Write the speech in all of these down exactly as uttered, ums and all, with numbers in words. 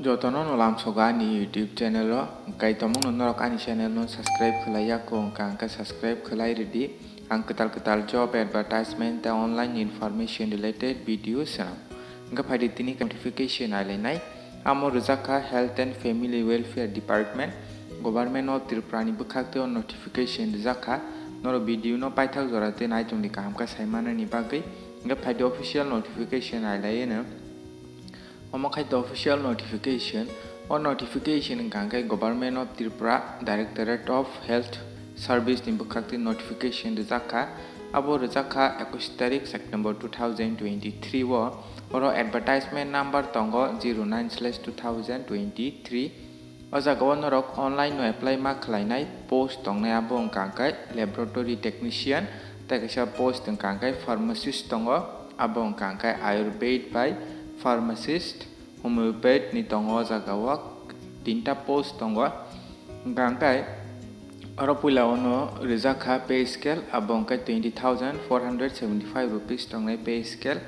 Jotono no lamsogo ani YouTube channel o, hwnkhe tomungno norok ani channel no subscribe khwlai ya kho, hwnkha hwnkhe subscribe khwlai rwdi. Ang kwtal kwtal job advertisement tei online information related video swnam. Hwnkhe phaidi tini notification ailainai. Amo rwjak kha Health and Family Welfare Department, Government of Tripura ni bwkhak tei o notification rwjak kha. Norok video no paithak jora tei naitongdi kaham khe saimanani bagwi. Hwnkhe phaidi official notification ailaino. Omo khai the official notification. O notification wngkha khe Government of Tripura, Directorate of Health Service ni bwkhak tei notification rwjak kha. Abo rwjak kha ekush tarik September two thousand twenty-three o. Oro advertisement number tongo zero nine slash two thousand twenty-three. O jaga o norok online no apply ma khlainai post tongnai, abo wngkha khe laboratory technician, tei kaisa post wngkha khe pharmacist tongo, abo wngkha khe Ayurved bai pharmacist, homeopathy ni tongo o jaga o tinta post tongo. Hwnkha khe oro puila o no rijak kha pay scale, abo wngkha twenty thousand four hundred seventy five rupees tongnai pay scale.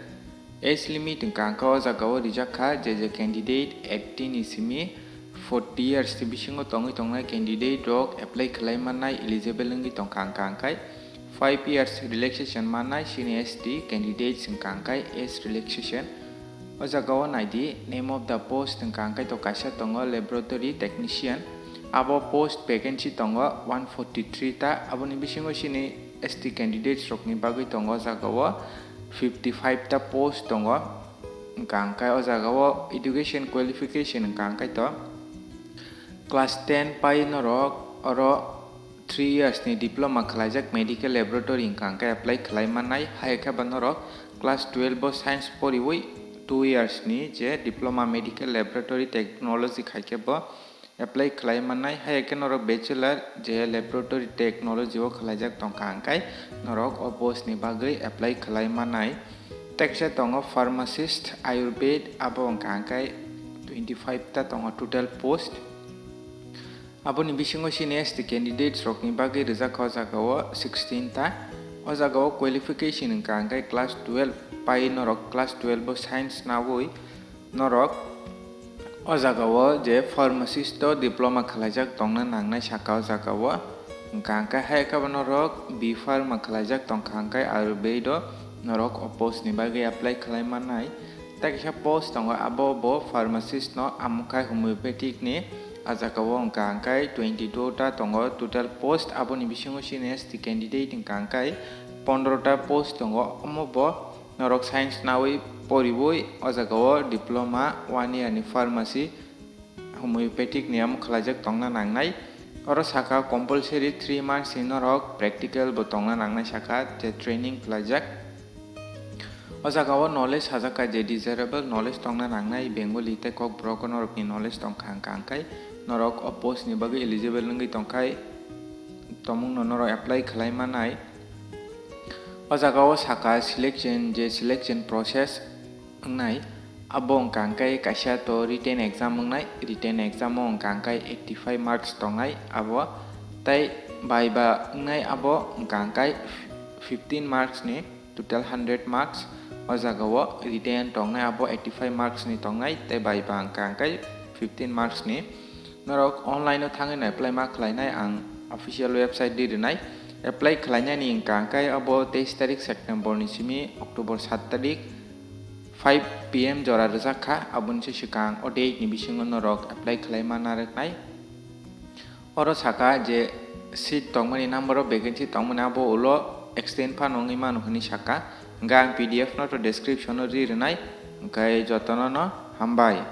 Age limit wngkha khe o jaga o rijak kha je je candidate eighteen ni simi forty years ni bisingo tongwi tongnai candidate rok apply khlai mannai eligible wngwi tongkha, hwnkha khe five years relaxation mannai sini S T candidates wngkha khe age relaxation. O jaga o naidi name of the post wngkha khe to kaisa tongo laboratory technician, abo post vacancy tongo one forty three ta, aboni bisingo sini S T candidates rokni bagwi tongo o jaga o fifty five ta post tongo. Hwnkha khe o jaga o education qualification wngkha khe to class ten pai norok oro three years ni diploma khlaijak medical laboratory wngkha khe apply khlai mannai, hai khe bo norok class twelve bo science poriwi two years ni je diploma medical laboratory technology khai khe bo apply khlai mannai, hai khe norok bachelor je laboratory technology o khlaijak tongkha, hwnkhe norok o post ni bagwi apply khlai mannai. Teksa tongo pharmacist, Ayurved, abo wngkha hwnkhe twenty five ta tongo total post. Aboni bisingo sini S T candidates rokni bagwi rijak kha o jaga o sixteen ta. O jaga o qualification wngkha hwnkhe class twelve pai norok class twelve bo science nawi norok o jaga o je pharmacist o diploma khlaijak tongna nangnai saka o jaga o. Hwnkha hwnkhe hai khe bo norok B pharma khlaijak tongkha hwnkhe Ayurved o norok o post ni bagwi apply khlai mannai. Tei kaisa post tongo, abo bo pharmacist no, amo khai homeopathic ni. A jaga o hwnkha hwnkhe twenty two ta tongo total post, aboni bisingo sini S T candidate wngkha hwnkhe pondro ta post tongo, omo bo norok science nawi poriwi o jaga o diploma one year ni pharmacy homeopathic ni amo khlaijak tongna nangnai. Oro saka compulsory three months ni norok practical bo tongna nangnai saka je training khlaijak. O jaga o knowledge sajak kha je desirable knowledge tongna nangnai, Bengali tei Kokborok norokni knowledge tongkha hwnkha hwnkhe norok o post ni bagwi eligible wngwi tongkhai tomungno norok apply khlai manai. O jaga o saka selection, je selection process wngnai, abo wngkha hwnkhe kaisa to written exam wngnai, written exam o wngkha hwnkhe eighty five marks tongnai abo, tei viva wngnai abo wngkha hwnkhe fifteen marks ni, total hundred marks. O jaga o written tongnai abo eighty five marks ni tongnai tei viva wngkha hwnkhe fifteen marks ni. Norok online o thangwi no apply ma khlainai, ang official website di rwnai. Apply khlainani wngkha hwnkhe abo teis tarik September ni simi October sat tarik five P M jora rwjak kha, aboni se swkang o date ni bisingo norok apply khlai ma narwknai. Oro saka je seat tongmani number o vacancy tongmani abo ulo extend phano wngwi mano hwnwi saka. Hwnkhe ang P D F no to description o ri rwnai, hwnkhe jotono no hambai.